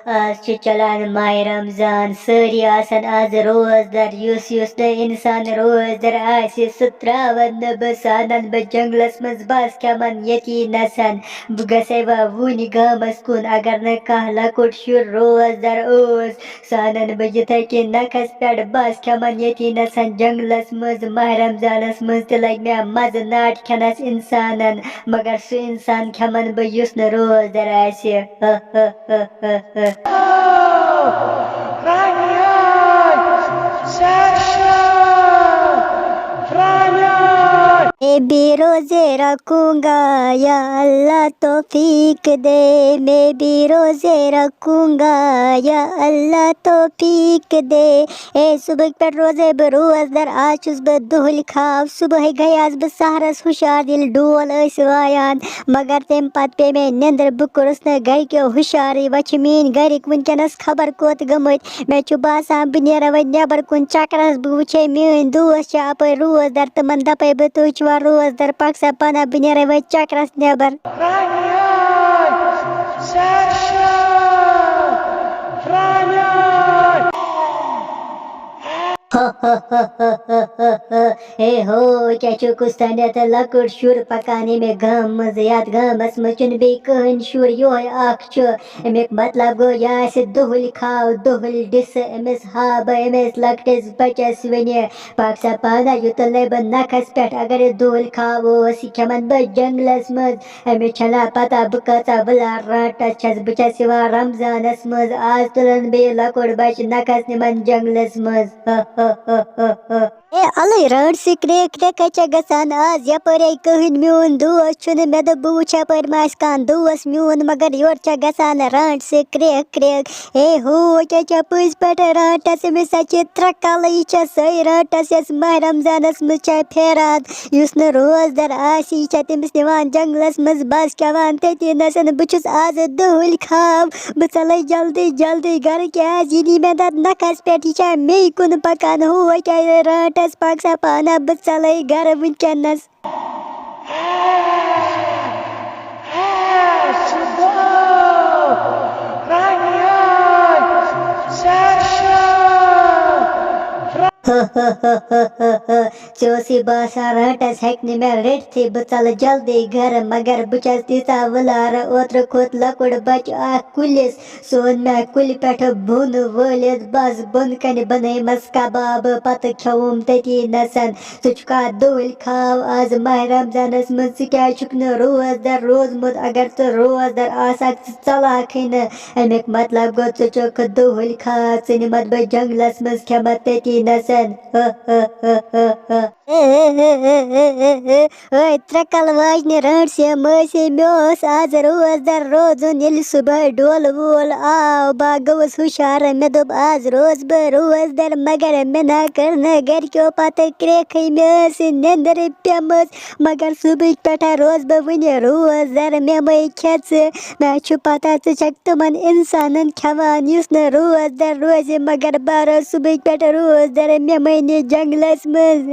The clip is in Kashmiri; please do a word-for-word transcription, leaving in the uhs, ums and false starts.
آز چھُ چلان ماہِ رمضان، سٲری آسن آز روزدر۔ یُس یُس نہٕ اِنسان روزدر آسہِ، سُہ ترٛاوَن نہٕ بہٕ، سُہ اَنَن بہٕ جنٛگلَس منٛز، بَس کھٮ۪مَن ییٚتی نَسَن۔ بہٕ گژھے وۄنۍ وُنہِ گامَس کُن، اگر نہٕ کانٛہہ لۄکُٹ شُر روزدر اوس، سُہ اَنَن بہٕ یِتھَے کٔنۍ نَکھَس پٮ۪ٹھ، بَس کھٮ۪مَن ییٚتی نَسَن جنٛگلَس منٛز۔ ماہِ رمضانَس منٛز تہِ لَگہِ مےٚ مَزٕ ناٹہِ کھٮ۪نَس اِنسانَن، مگر سُہ اِنسان کھٮ۪مَن بہٕ یُس نہٕ روزدر آسہِ۔ میں بھی روزے رکھوں گا، یا اللہ توفیق دے۔ میں بھی روزے رکھوں گا، یا اللہ توفیق دے۔ اے صبحٕکۍ پٮ۪ٹھ روزے بہٕ روزدر، آز چھُس بہٕ دُہٕلۍ خاب۔ صبحٲے گٔیس بہٕ سحرس ہُشار، ییٚلہِ ڈول ٲسۍ وایان، مگر تَمہِ پتہٕ پیٚیہِ مےٚ نیٚنٛدٕر، بہٕ کوٚرُس نہٕ گرِکیو ہُشارٕے۔ وۄنۍ چھِ میٛٲنۍ گرِکۍ وٕنکیٚنس خبر کوٚت گٔمٕتۍ۔ مےٚ چھُ باسان، بہٕ نیرٕ وۄنۍ نٮ۪بر کُن چکرس، بہٕ وٕچھے میٛٲنۍ دوس چھِ اپٲرۍ روزدر، تِمن دپے بہٕ، تُہۍ چھِوا روزدر، پکھ سا پنہ، بہٕ نیرے وۄنۍ چکرس نٮ۪بر۔ ہے ہو، کیٛاہ چھُ کُستانیتھ لۄکُٹ شُر پکان ییٚمہِ گامہٕ منٛزٕ؟ یتھ گامس منٛز چھُنہٕ بیٚیہِ کٕہٕنۍ شُر، یِہوٚے اکھ چھُ۔ اَمیُک مطلب گوٚو، یہِ آسہِ دُہٕلۍ کھاو، دُہٕلۍ ڈِسہٕ أمِس ہاو بہٕ أمِس لۄکٹِس بچس وٕنہِ۔ پاک سا پانہ، یوٚتن لَے بہٕ نَکھَس پٮ۪ٹھ، اگر یہِ دُہٕلۍ کھاو اوس، یہِ کھٮ۪مَن بہٕ جنٛگلَس منٛز۔ أمِس چھَنا پَتہ بہٕ کۭژاہ وٕلار رانٛٹَس چھَس۔ بہٕ چھَس یِوان رمضانَس منٛز، آز تُلَن بہٕ یہِ لۄکُٹ بَچہٕ نَکھَس، نِمَن جنٛگلَس منٛز۔ اے اَلَے رانٛٹسٕے کرٛیک کرٛیک کَتہِ چھےٚ گژھان آز یَپٲرۍ؟ اے کٕہٕنۍ میون دوس چھُنہٕ۔ مےٚ دوٚپ بہٕ وٕچھِ یَپٲرۍ ما آسہِ کانٛہہ دوس میون، مگر یورٕ چھےٚ گژھان رانٛٹسٕے کرٛیک کرٛیک۔ اے ہو، کیٛاہ چھےٚ پٔزۍ پٲٹھۍ رانٛٹَس؟ أمِس ہا چھِ ترٛےٚ کَلہٕ، یہِ چھےٚ سۄے رانٛٹَس یۄس ماہِ رمضانَس منٛز چھےٚ پھیران۔ یُس نہٕ روزدَر آسہِ، یہِ چھےٚ تٔمِس نِوان جنٛگلَس منٛز بَس کھٮ۪وان تٔتی نَسَن۔ بہٕ چھُس آز دُہٕلۍ خاب، بہٕ ژَلَے جلدی جلدی گَرٕ، کیٛازِ یہِ نی مےٚ تَتھ نَکھَس پٮ۪ٹھ، یہِ چھےٚ مے کُن پَکان۔ ہو کیٛاہ رانٛٹَس، پَک سا پانہ، بہٕ ژَلَے گَرٕ وٕنکٮ۪نَس۔ ژےٚ اوسُے باسان رانٛٹَس ہیٚکہِ نہٕ مےٚ رٔٹتھٕے، بہٕ ژَلہٕ جلدی گَرٕ، مگر بہٕ چھَس تیٖژاہ وٕلارٕ۔ اوترٕ کھوٚت لۄکُٹ بَچہٕ اَکھ کُلِس، سُہ اوٚن مےٚ کُلہِ پٮ۪ٹھٕ بۄن وٲلِتھ، بَس بۄنہٕ کَنہِ بَنٲیمَس کَبابہٕ، پَتہٕ کھیوٚوُم تٔتی نَسَن۔ ژٕ چھُکھا دُہٕلۍ خاب آز ماہِ رمضانَس منٛز؟ ژٕ کیٛازِ چھُکھ نہٕ روزدَر روزمُت؟ اگر ژٕ روزدَر آسہَکھ، ژٕ ژَلاکھٕے نہٕ۔ اَمیُک مطلب گوٚو، ژٕ چھُکھ دُہٕلۍ خاب، ژٕ نِمَتھ بہٕ جنٛگلَس منٛز، کھٮ۪مَتھ تٔتی نَسَن۔ أے ترٛےٚ کَلہٕ واجنہِ رانٛٹسے مٲسے، مےٚ اوس آز روزدَر روزُن۔ ییٚلہِ صُبحٲے ڈولہٕ وول آو، بہٕ گوٚوُس ہُشار، مےٚ دوٚپ، آز روزٕ بہٕ روزدَر، مگر مےٚ نہ کٔر نہٕ گَرِکیو پَتہٕ کرٛیکھٕے، مےٚ ٲس نٮ۪نٛدٕر پیٚمٕژ۔ مگر صُبحٕکۍ پٮ۪ٹھَے روزٕ بہٕ وٕنہِ روزدَر، مےٚ مَے کھٮ۪ژٕ۔ مےٚ چھُ پَتہ ژٕ چھَکھ تِمَن اِنسانَن کھٮ۪وان یُس نہٕ روزدَر روزِ، مگر بہٕ روزٕ صُبحٕکۍ پٮ۪ٹھ روزدَر، مےٚ مَے نہِ جنٛگلَس منٛز۔